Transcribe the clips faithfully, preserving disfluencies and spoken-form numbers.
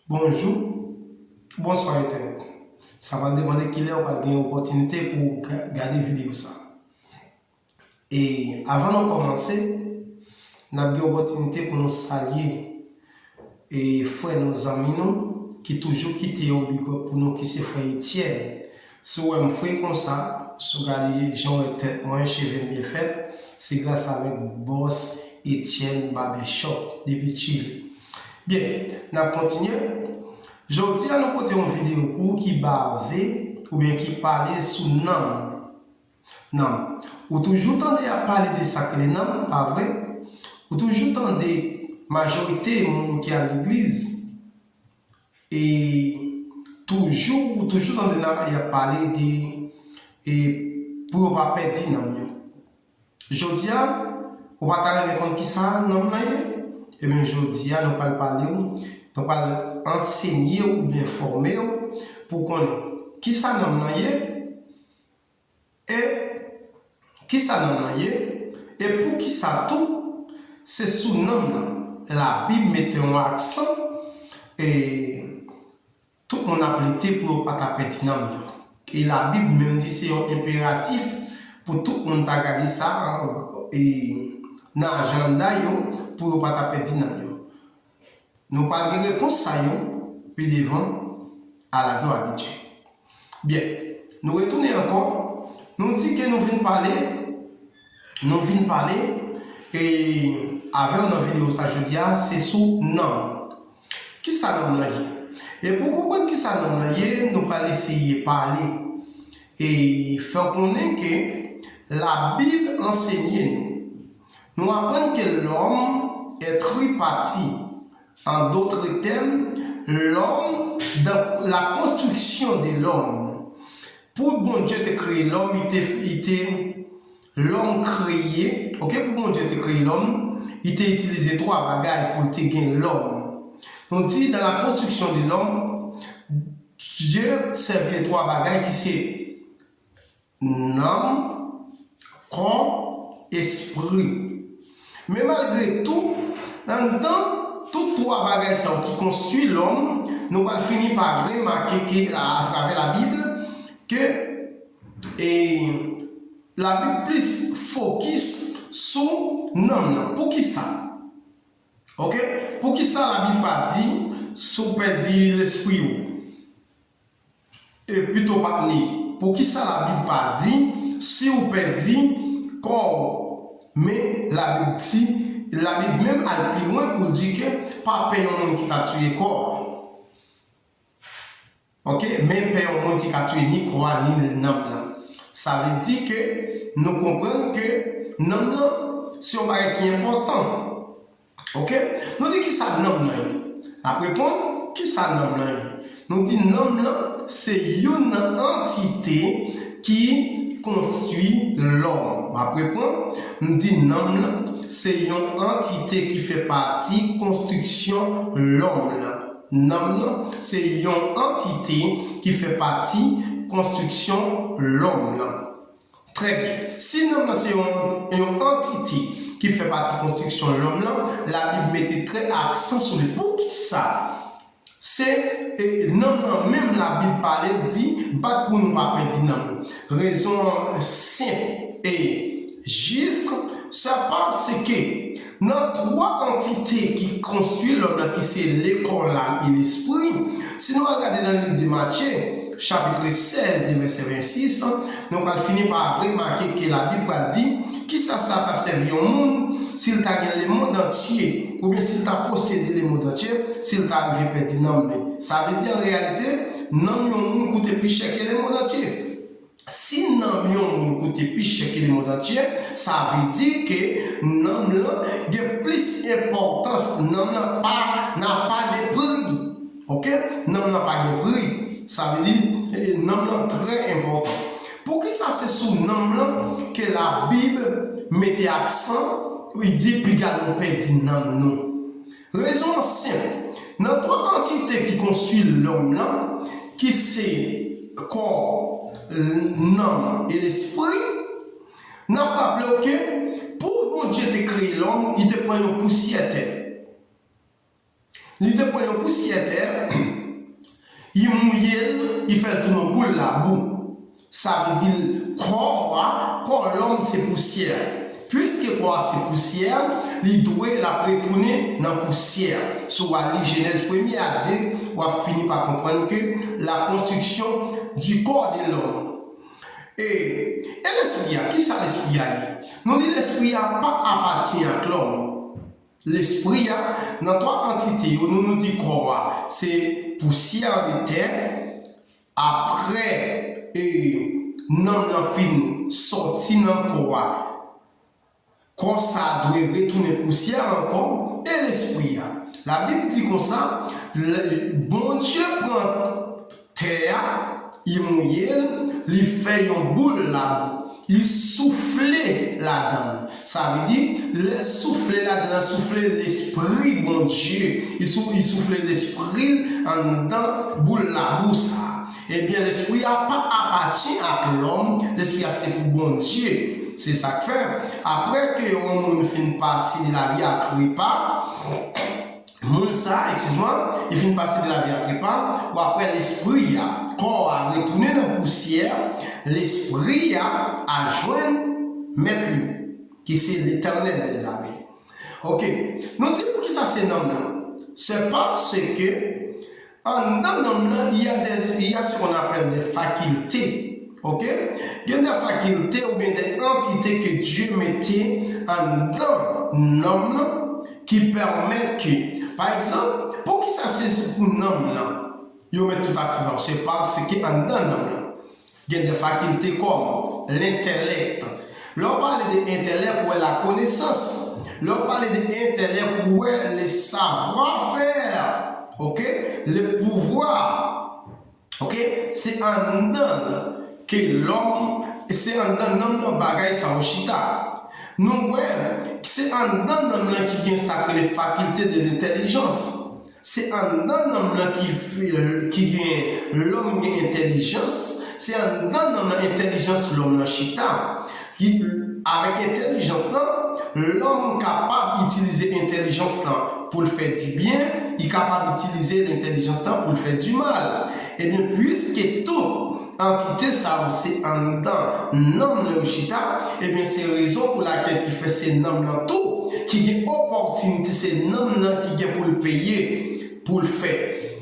Bonjou, bonswa entènèt. Sa va depann de kilè ou pral gen opòtinite pou w ga- gade videyo sa. E avan nou kòmanse, n ap gen opòtinite pou nou salye e frè nou, zanmi nou, ki toujou kite yon big up pou nou, ki se frè Etienne. Si w wè m fre konsa, si w gade jan w wè tèt mwen, cheve m byen fèt, se gras avèk bòs Etienne Barbershop depi Chili. Byen, n ap kontinye. Jodi a, nou pote yon videyo pou ou ki baze oubyen ki pale sou nanm. Nanm. Ou toujou tande y ap pale de sa k rele nanm, pa vre? Ou toujou tande majorite moun ki al legliz, e toujou, ou toujou tande nan y ap pale de, e pou yo pa pèdi nanm yo. Jodi a, ou pa ta renmen konn kisa nanm nan ye? Ebyen, jodi a, nou pral pale w, nou pral ansenye w oubyen fòme w pou w konnen kisa nanm nan ye, e kisa nanm nan ye, e poukisa tou se sou nanm nan Labib mete yon aksan, e tout moun ap lite pou yo pa ta pèdi nanm yo. E Labib menm di se yon enperatif pou tout moun ta gade sa, e, nan ajanda yo, pou yo pa ta pèdi nanm yo. Nou pral gen repons sa yo pi devan, à la gloire de Dieu. Byen, nou retounen ankò, nou di ke nou vin pale, nou vin pale, e avè w nan videyo sa jodi a, se sou nanm. Kisa nanm nan ye? E pou w konprann kisa nanm nan ye, nou pral eseye pale e fè w konnen ke Labib ansenye nou. Nou aprann ke l'homme est tripartite. En d'autres termes, l'homme, dans la construction de l'homme. Pou Bondye te kreye lòm, li te, li te, lòm kreye, ok, pou Bondye te kreye lòm, li te itilize twa bagay pou l te gen lòm. Nou di, dans la construction de l'homme, Dieu servi de twa bagay ki se nanm, kò, espri. Men malgre tou, anndan tout twa bagay sa yo ki konstwi lòm, nou pral fini pa remake ke, a, atravè Labib, ke, e, Labib plis fokis sou nanm nan. Poukisa? Ok? Poukisa Labib pa di, si w pèdi lespri w? E pito pa t ni. Poukisa Labib pa di, si w pèdi kò w? Men Labib di, Labib menm al pi lwen pou l di ke pa pè yon moun ki ka tiye kò w. Ok? Men pè yon moun ki ka tiye ni kò a, ni nanm nan. Sa vle di ke nou konprann ke nanm nan se yon bagay ki enpòtan. Ok? Nou di kisa nanm nan ye? N ap reponn, kisa nanm nan ye? Nou di nanm nan se youn nan antite ki konstwi lòm. M ap reponn, m di nanm nan se yon antite ki fè pati konstriksyon lòm nan. Nanm nan se yon antite ki fè pati konstriksyon lòm nan. Trè byen. Si nanm nan se yon, yon antite ki fè pati konstriksyon lòm nan, Labib mete trè aksan sou li. Poukisa? Se, e, nanm nan menm Labib pale di, bat pou nou pa pèdi nanm nou. Rezon an senp e jis, se paske nan twa antite ki konstwi lòm nan, ki se lekò, lam e lespri, si nou al gade nan liv de Matye, chapit sèz e vèsè vennsis, nou pral fini pa remake ke Labib pral di, kisa sa ta sèvi yon moun si l ta gen lemonn antye, oubyen si l ta posede lemonn antye, si l ta rive pèdi nanm li? Sa vle di, an reyalite, nanm yon moun koute pi chè ke lemonn antye. Si nanm yon moun koute pi chè ke lemonn antye, sa vle di ke nanm lan gen plis enpòtans, nanm lan pa, n'a pas de prix. Ok? Nanm lan pa gen pri. Sa vle di, e, nanm lan trè enpòtan. Poukisa se sou nanm lan ke Labib mete aksan, li di piga nou pèdi nanm nou? Rezon an senp. Nan twa antite ki konstwi lòm lan, ki se kò, nanm e lespri, n ap raple w ke pou Bondye te kreye lòm, li te pran yon pousyè tè. Li te pran yon pousyè tè, li mouye l, li fè l tounen yon boul labou. Sa vle di kò a, kò lòm se pousyè. Piske kò a se pousyè, li dwe l ap retounen nan pousyè. Si w al li Jenèz premye a de, w ap fini pa konprann ke la construction du corps de l'homme. E, e lespri a, kisa lespri a ye? Nou di lespri a pa apatyen ak lòm. Lespri a, nan twa antite yo, nou, nou di kò a, se pousyè de tè, apre, e, nanm nan fin sòti nan kò a, kò sa a dwe retounen pousyè ankò, e lespri a. Labib di konsa, Bondye pran tè a, li mouye l, li fè yon boul labou, li soufle ladan l. Sa vle di, lè l soufle ladan l, soufle lespri Bondye, li sou, li soufle lespri l anndan boul labou sa a. Ebyen, lespri a pa apatyen ak lòm, lespri a se pou Bondye. Se sa k fè, apre ke yon moun fin pase de lavi a trepa, moun sa, eskiz mwen, li fin pase de lavi a trepa, w ap wè lespri a, kò a retounen nan pousyè, lespri a al jwenn mèt li, ki se Letènèl dèzame. Oke, nou di poukisa se nanm nan? Se paske anndan nanm nan, il y a des, il y a ce qu'on appelle des facultés. Oke? Gen de fakilte oubyen de antite ke Dye mete anndan nanm nan ki pèmèt ke, pa egzanp, poukisa se pou nanm nan yo met tout aksan sa yo? Se paske anndan nanm nan gen de fakilte kòm lentèlèk. Lè w pale de entèlèk, ou wè lakonesans. Lè w pale de entèlèk, ou wè le savoir-faire. Oke? Le pouvoir. Oke? Se anndan l ke lòm, se anndan nanm nan bagay sa yo chita. Nou wè, se anndan nanm nan ki gen sa k rele fakilte de lentèlijans. Se anndan nanm nan ki, ki gen, lòm gen entèlijans, se anndan nanm nan entèlijans lòm nan chita. Ki, avèk entèlijans lan, lòm kapab itilize entèlijans lan pou l fè dibyen, li kapab itilize entèlijans lan pou l fè dimal. Ebyen, piske tout antite sa yo se anndan nanm nan yo chita, ebyen, se rezon pou lakèl ki fè se nanm nan tou ki gen opòtinite, se nanm nan ki gen pou l peye, pou l fè,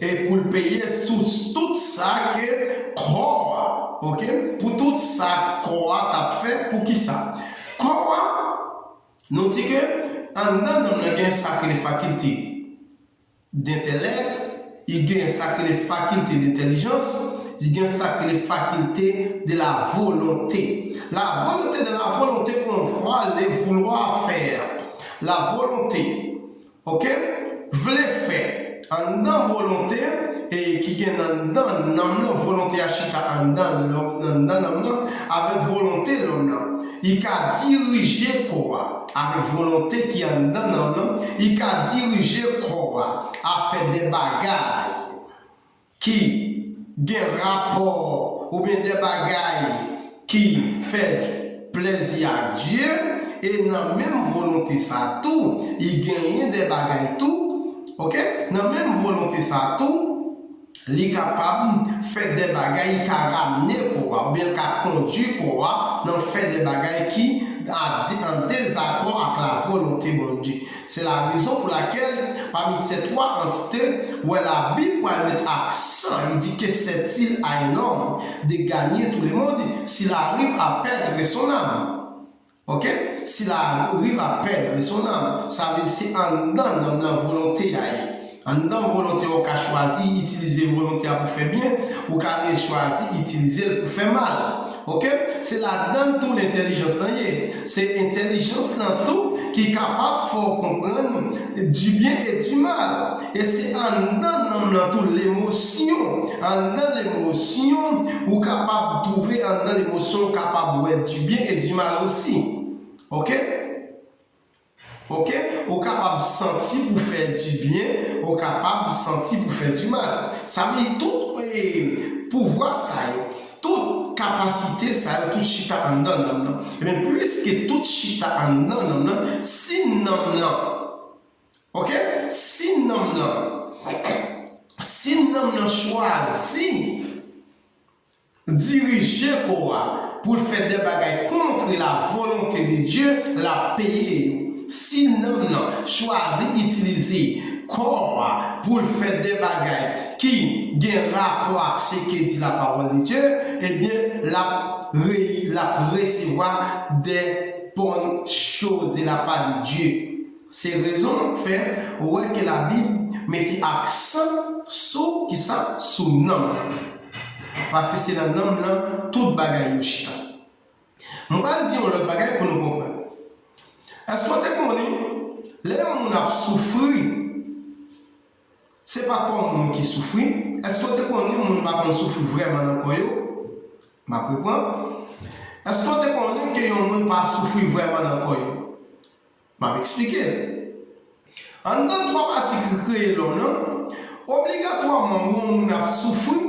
e pou l peye sou tout sa ke kò a, oke? Pou tout sa kò a t ap fè, poukisa? Kò a, nou di ke anndan nanm nan gen sa k rele fakilte d'intellect, li gen sa k rele fakilte d'entèlijans, li gen sa k rele fakilte de la volonté. La volonté de la volonté, on voit le vouloir faire. La volonté, oke? Vle fè. Anndan volonté, e ki gen anndan nanm nan, volonté a chita anndan lòm, anndan nanm nan, avèk volonte lòm nan. Li ka dirije kò a. Avèk volonte ki anndan nanm nan, li ka dirije kò a, a fè de bagay ki gen rapò oubyen de bagay ki fè plèzi ak Dye, e nan menm volonte sa tou, li genyen de bagay tou, oke? Nan menm volonte sa tou, li kapab fè de bagay, li ka ramne kò a, oubyen li ka kondui kò a nan fè de bagay ki a, an dezakò ak lavolonte Bondye. Se la rezon pou lakèl, pami se twa antite, ou wè Labib pral met aksan, li di, que sert-il à un homme de gagner tout le monde s'il arrive à perdre son âme? Oke? S'il arrive à perdre son âme, sa vle di se anndan nanm nan volonte a ye. Anndan volonte a, ou ka chwazi itilize volonte a pou fè byen, ou ka chwazi itilize l pou fè mal. Oke? Se ladan l tou lentèlijans lan ye. Se entèlijans lan tou ki kapab fè w konprann du bien et du mal. E se anndan nanm lan tou, lemosyon. Anndan lemosyon, ou kapab twouve anndan lemosyon, ou kapab wè du bien et du mal osi. Oke? Oke? Ou kapab santi pou fè du bien, ou kapab santi pou fè du mal. Sa vle di tout, e, pouvwa sa yo, tout kapasite sa yo, tout chita anndan nanm nan. Ebyen, piske tout chita anndan nanm nan, si nanm nan, oke? Si nanm nan Si nanm nan chwazi dirije kò a pou l fè de bagay contre la volonté de Dieu, l ap peye yo. Si nanm nan chwazi itilize kò a pou l fè de bagay ki gen rapò ak ce que dit la parole de Dieu, ebyen, l ap re- l ap resevwa de bonnes choses de la part de Dieu. Se rezon k fè ou wè ke Labib mete aksan sou kisa? Sou nanm nan. Paske se nan nanm nan tout bagay yo chita. M pral di yon lòt bagay pou nou konprann. Èske w te konnen lè yon moun ap soufri, se pa kò moun ki soufri? Èske w te konnen moun pa konn soufri vrèman nan kò yo? M ap reprann. Èske w te konnen ke yon moun pa soufri vrèman nan kò yo? M ap eksplike l. Anndan twa pati ki kreye lòm nan, obligatwaman yon moun ap soufri,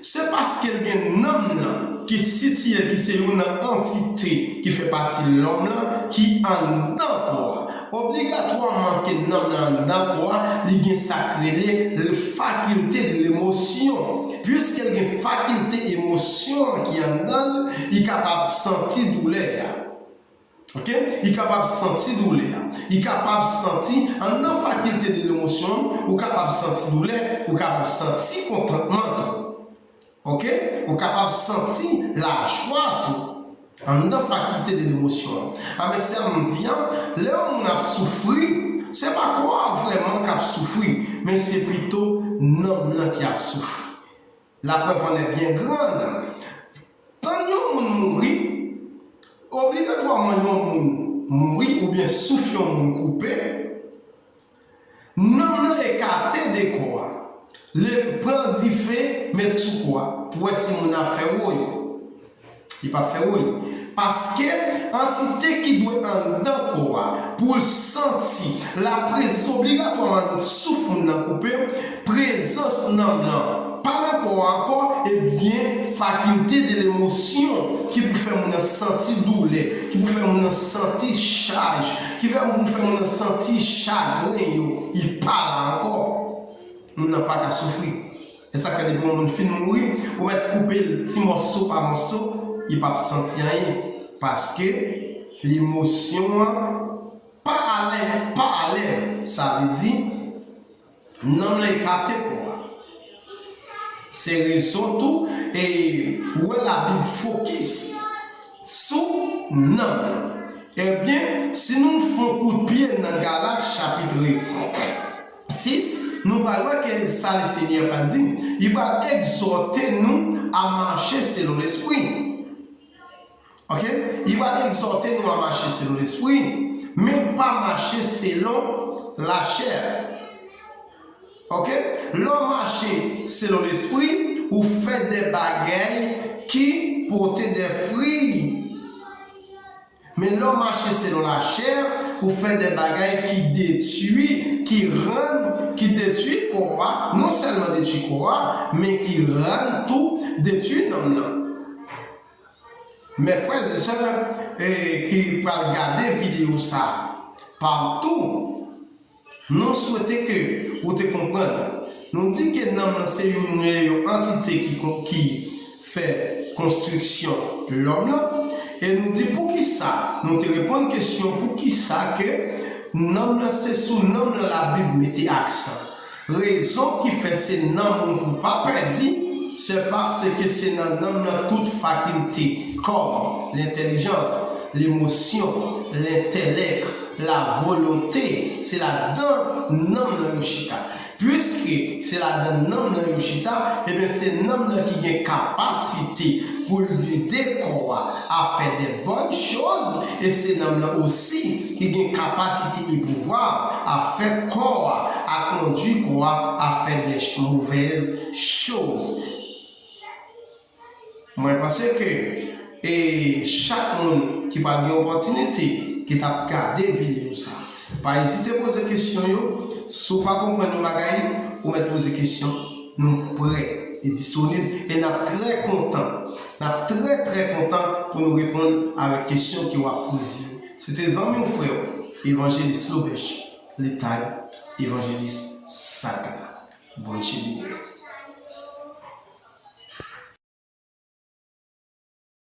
se paske l gen nanm nan ki sitiye, ki se youn nan antite ki fè pati lòm nan, ki anndan kò a. Obligatwaman ke nanm nan anndan kò a, li gen sa k rele fakilte de lemosyon. Piske l gen fakilte emosyon an ki anndan l, li kapab santi doulè a. Ok? Li kapab santi doulè a. Li kapab santi, anndan fakilte de lemosyon, ou kapab santi doulè, ou kapab santi kontantman tou. Ok? Ou kapab santi lajwa tou. Anndan fakilte de lemosyon an. A, men sa m di an, lè yon moun ap soufri, se pa kò a vrèman k ap soufri, men se pito nanm nan ki ap soufri. La preuve en est bien grande. Tann yon moun mouri, obligatwaman yon moun mouri oubyen souf yon moun koupe, nanm nan ekate de kò a, li pran dife, met sou kò a, pou wè si moun nan ap fè woy. Li p ap fè woy. Paske antite ki dwe anndan kò a pou l santi laprezans, obligatwaman souf moun nan koupe, prezans nanm nan pa nan kò a ankò, ebyen, fakilte de lemosyon ki pou fè moun nan santi doulè, ki pou fè moun nan santi chaj, ki fè, pou fè moun nan santi chagren yo, li pa la ankò. Moun nan pa ka soufri. E sa k fè depi yon moun fin mouri, ou mèt koupe l ti mòso pa mòso, li p ap santi anyen. Paske lemosyon an pa alè, pa alè. Sa vle di, nanm nan ekate kò a. Se rezon tou, e, ou wè Labib fokis sou nanm nan. Ebyen, si nou fè yon kout pye nan Galat chapit sis, nou pral wè ke sa Lesenyè pral di, li pral egzòte nou a mache selon Lespri. Ok? Li pral egzòte nou a mache selon Lespri, men pa mache selon lachè. Ok? Lè w mache selon Lespri, ou fè de bagay ki pote de fwi. Men lè w mache selon lachè, ou fè de bagay ki detwi, ki rann, ki detwi kò a, non sèlman detwi kò a, men ki rann tou detwi nanm nan. Mes frères et sœurs, e, ki pral gade videyo sa a patou, nou swete ke ou te konprann. Nou di ke nanm nan se youn, yon antite ki kon- ki fè konstriksyon lòm nan. E nou di poukisa, nou te reponn kesyon poukisa ke nanm nan, se sou nanm nan Labib mete aksan. Rezon ki fè se nanm ou pou pa pèdi, se paske se nan nanm nan tout fakilte, kòm lentèlijans, lemosyon, lentèlèk, lavolonte, se ladan nanm nan yo chita. Piske se ladan nanm nan yo chita, ebyen, se nanm nan ki gen kapasite pou l gide kò a a fè de bonnes choses, e se nanm nan osi ki gen kapasite e pouvwa a fè kò a, a kondui kò a a fè de ch- mauvaises choses. Mwen panse ke, e, chak moun ki pral gen opòtinite ki t ap gade videyo sa, pa ezite poze kesyon yo. Si w pa konprann yon bagay, ou mèt poze kesyon. Nou prè e disponib e n ap trè kontan, n ap trè, trè kontan pou nou reponn avèk kesyon ke w ap poze yo. Se te zanmi w, frè w, Evanjelis Lobèch Letay, Evanjelis Sak la. Bondye beni w.